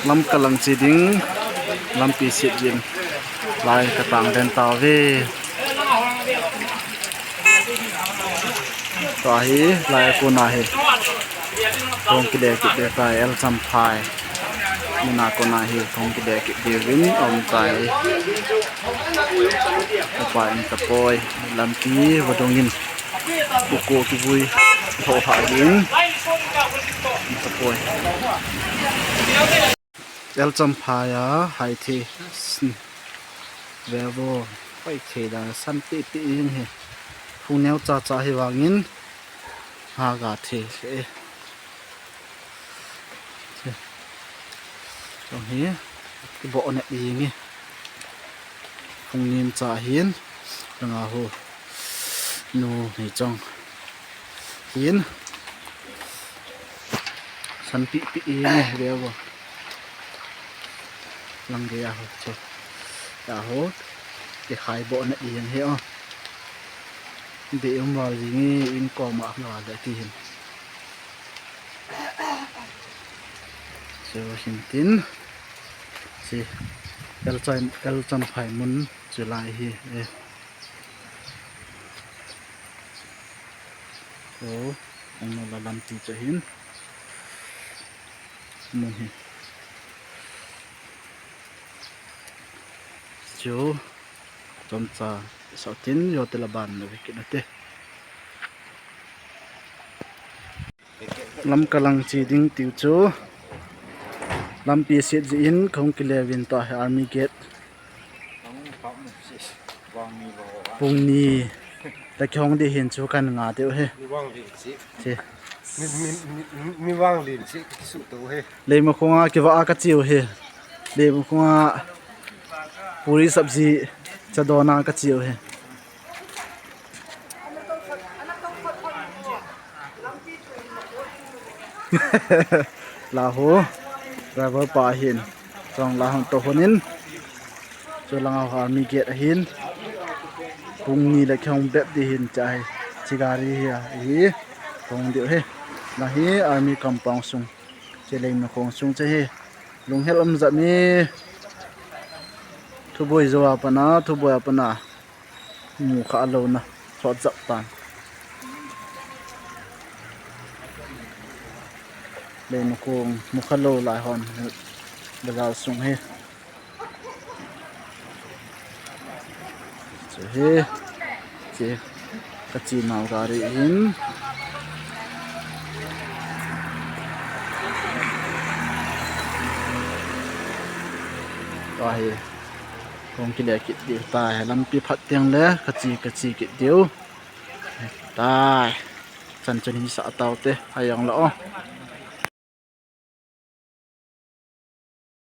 ລຳກຳລັງຊິດິງ ລຳປີເສດເຢັນ ລາຍກະຕ່າງແດນຕາເວ ຕາເຮ ລາຍອາໂກນາເຮ ໂຄງກິເລກິດເດຕາຍ ແອລຈຳພາຍ ມີນາໂກນາເຮ ໂຄງກິເລກິດເດວິນ ອອມຕາຍ ປາຍ ຕະປອຍ ລຳປີ ວະດົງຍິນ ໂກໂກ ກິບຸຍ ໂທພາກິນ ຕະໂປຍ ແອລຈຳພາຍາ ໄຮເທ ແວໂວ ໄປເທດາ ສັນປິປິ ຍິງເຮ ພຸງແນວຈາຈາ ເຮວາງິນ ຫາກາເທ ເອ ຕົງເຮ ກິບໍເນ ຍິງເຮ ພຸງນິມຈາຫີນ ລະງາໂຮ ນູເຮ ຈ່ອງ ຫີນ ສັນປິປິ ເອ ເນ ເວວ ລັງເກຍາໂຮ ເຈ ຍາໂຮ ເກ ໄຄ ບໍ ນະ ອີ ເຮ ເອ ເບ ອຸມ ວາ ລີ ເງ ອິນ ກອ ມະ ງາ ແລະ ທີ່ ຫີນ ເຊ ວາ ຊິງ ຕິນ ເຊ ແອລ ຈອຍ ແອລ ຈອນ ໄພ ມຸນ ຈຸລາຍ ເຮ ເອ ໂອ ອົງ ນອນ ລະ ລຳ ຕີ ຈະ ຫີນ ມຸ ເຮ ໂຈ ຈອມ ຈາ ເສົາ ຕິນ ໂຍ ເຕ ລະ ບານ ນະ ວິກິດ ນະ ເຕ ລຳກຳລັງຈີດິງ ຕິວ ໂຈ ລຳ ປີ ເຊດ ຈີ ອິນ ຄົງ ກິເລ ວິນ ຕາ ອາ ມີ ເກດ ປຸງນີ ແຕ່ ຄອງ ເດ ເຫັນ ຊູ ກັນ ງາ ເຕ ເຮ ເລ ມະ ຄົງ ອາ ກິ ວະ ອາ ກະ ຈິວ ເຮ ເລ ມະ ຄົງ ອາ ປູ ລີ ສັບ ຊີ ຈະ ດໍ ນາ ກະ ຈິວ ເຮ ລາໂຮ ໄດຣເວີ ປາ ເຫັນ ສອງ ລາໂຮ ໂຕ ໂຮ ນິນ ໂຈ ລາໂຮ ອາ ມີ ເກດ ອາ ຫີນ ປຸງນີ ແລະ ຄອງ ແບບ ດີ ຫີນ ຈາຍ ຊິກາ ເຮ ເຮ ຄອງ ເດ ເຮ ລາ ເຮ ອາ ມີ ກຳ ປອງ ຊຸງ ເຈ ເລັງ ນະ ໂຄງ ຊຸງ ຈະ ເຮ ລຸງ ເຮ ອຳ ຈະ ມີ ທຸ ໂບຍ ໂຈ ອາ ປະ ນາ ທຸ ໂບຍ ອາ ປະ ນາ ໝູ່ ຄາ ໂລ ນະ ຊອດ ຈັບ ຕານ ເລ ມະ ໂຄງ ມຸ ຄາ ໂລ ລາຍ ຮອນ ເດ ລາ ຊຸງ ເຮ ເຈ ເຈ ກະ ຈີ ນາວ ກາ ເຣ ອິນ ກາ ເຮ ໂຄງ ກິເລ ກິດ ເດ ຕາຍ ລຳ ປີ ພັດ ຕຽງ ແລ ກະ ຈີ ກະ ຈີ ກິດ ເດວ ຕາຍ ຈັນ ຈຸນ ຫີ ສະ ເຕົາ ເຕ ຫາ ຍອງ ລະ ອໍ